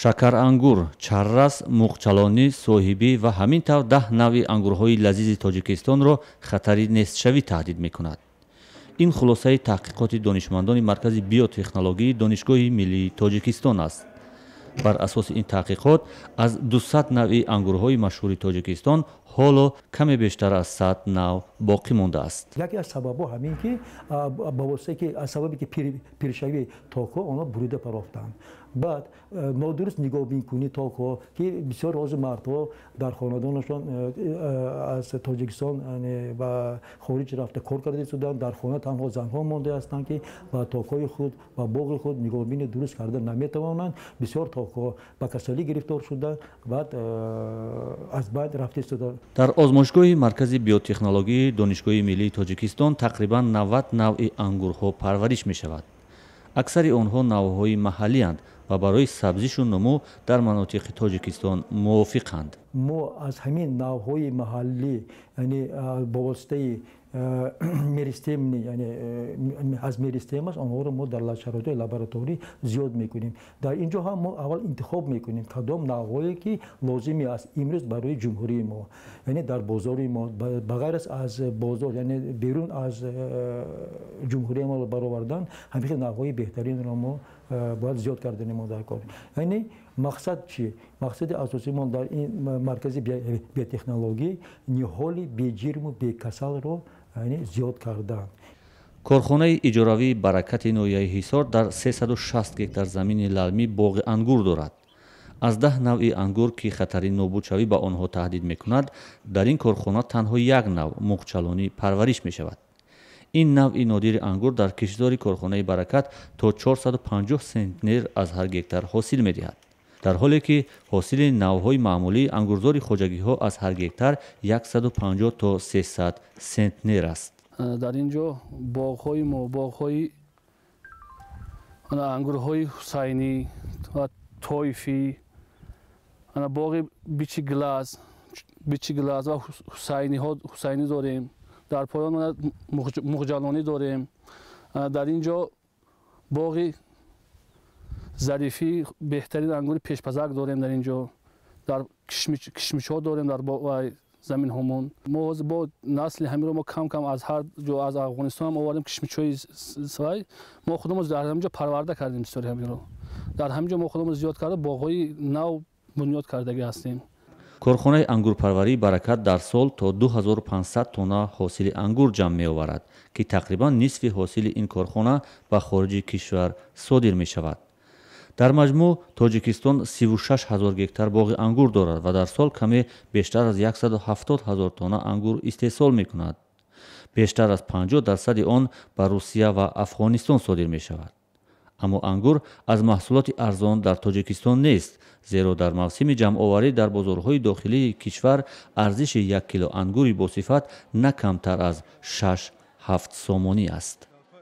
Шакарангур, чаррас, муғчалонӣ, соҳибӣ ва ҳамин тавр 10 навъи ангурҳои лазизи Тоҷикистонро хатари нестшавӣ таҳдид мекунад. Ин хулосаи таҳқиқоти донишмандони Маркази биотехнологии Донишгоҳи миллии Тоҷикистон аст. Бар асоси ин таҳқиқот аз 200 навъи ангурҳои машҳури Тоҷикистон ҳоло каме бештар аз 100 навъ боқӣ мондааст. Яке аз сабабҳо ҳамин ки ба воситаи ки аз сабаби ки пиршавии токҳо онҳо бурида парофтанд. Баъд нодуруст нигоҳбинкунии токҳо, ки бисёр ҳозир мардҳо дар хонадонашон аз Тоҷикистон ба хориҷ рафта кор карда истоданд, дар хона танҳо занҳо монда ҳастанд, ки ба токҳои худ ва боғи худ нигоҳбини дуруст карда наметавонанд. Бисёр токҳо ба касалӣ гирифтор шуда, баъд аз байн рафта истоданд. Дар озмоишгоҳи Маркази биотехнологии Донишгоҳи миллии Тоҷикистон тақрибан 90 навъи ангурҳо парвариш мешавад. Аксари онҳо навъҳои маҳаллианд ва барои сабзишу нумӯ дар манотиқи Тоҷикистон мувофиқанд. Мо аз ҳамин навъҳои маҳаллӣ, яъне бо воситаи меристемни, яъне аз меристемаш онҳоро мо дар шароити лабораторӣ зиёд мекунем. Дар ин ҷо ҳам мо аввал интихоб мекунем кадом навъҳое ки лозими аст имрӯз барои ҷумҳурии мо, яъне дар бозори мо, ба ғайр аз бозор, яъне берун аз ҷумҳурии мо баровардан, ҳамин хел навъҳои беҳтаринро мо бояд зиёд кардани мо дар кор. Яъне мақсад чӣ? Мақсади асосии мо дар ин маркази биотехнологӣ ниҳоли беҷирму бекасалро зиёд кардан. Корхонаи иҷоравии Баракати ноҳияи Ҳисор дар 360 гектар замини лалмӣ боғи ангур дорад. Аз 10 навъи ангур, ки хатари нобудшавӣ ба онҳо таҳдид мекунад, дар ин корхона танҳо як навъ муғчалонӣ парвариш мешавад. Ин навъи нодири ангур дар киштзори корхонаи Баракат то 450 сентнер аз ҳар гектар ҳосил медиҳад, дар ҳоле ки ҳосили навъҳои маъмулии ангурзори хоҷагиҳо аз ҳар гектар 150 то 300 сентнер аст. Дар ин ҷо боғҳои мо, боғҳои ангурҳои ҳусайнӣ ва тоифӣ, боғи бичи глаз ва ҳусайнӣ дорем. Дар поён муғҷалонӣ дорем. Дар ин ҷо боғи зарифӣ, беҳтарин ангури пешпазак дорем. Дар ин ҷо дар кишмишҳо дорем дар заминҳомон. Мо ҳозир бо насли ҳаминро мо кам-кам аз ҳар ҷо, аз Афғонистон ҳам овардем кишмишҳои свай. Мо худамон дар ҳамин ҷо парварда кардем бисёри ҳаминро. Дар ҳамин ҷо мо худамон зиёд карда боғҳои нав бунёд кардагӣ ҳастем. Корхонаи ангурпарварии Баракат дар сол то 2500 тонна ҳосили ангур ҷамъ меоварад, ки тақрибан нисфи ҳосили ин корхона ба хориҷи кишвар содир мешавад. Дар маҷмӯъ Тоҷикистон 36 ҳазор гектар боғи ангур дорад ва дар сол каме бештар аз 170 ҳазор тонна ангур истеҳсол мекунад. Бештар аз 50% он ба Русия ва Афғонистон содир мешавад. Аммо ангур аз маҳсулоти арзон дар Тоҷикистон нест, зеро дар мавсими ҷамъоварӣ дар бозорҳои дохилии кишвар арзиши 1 кило ангури босифат на камтар аз 6-7 сомонӣ аст.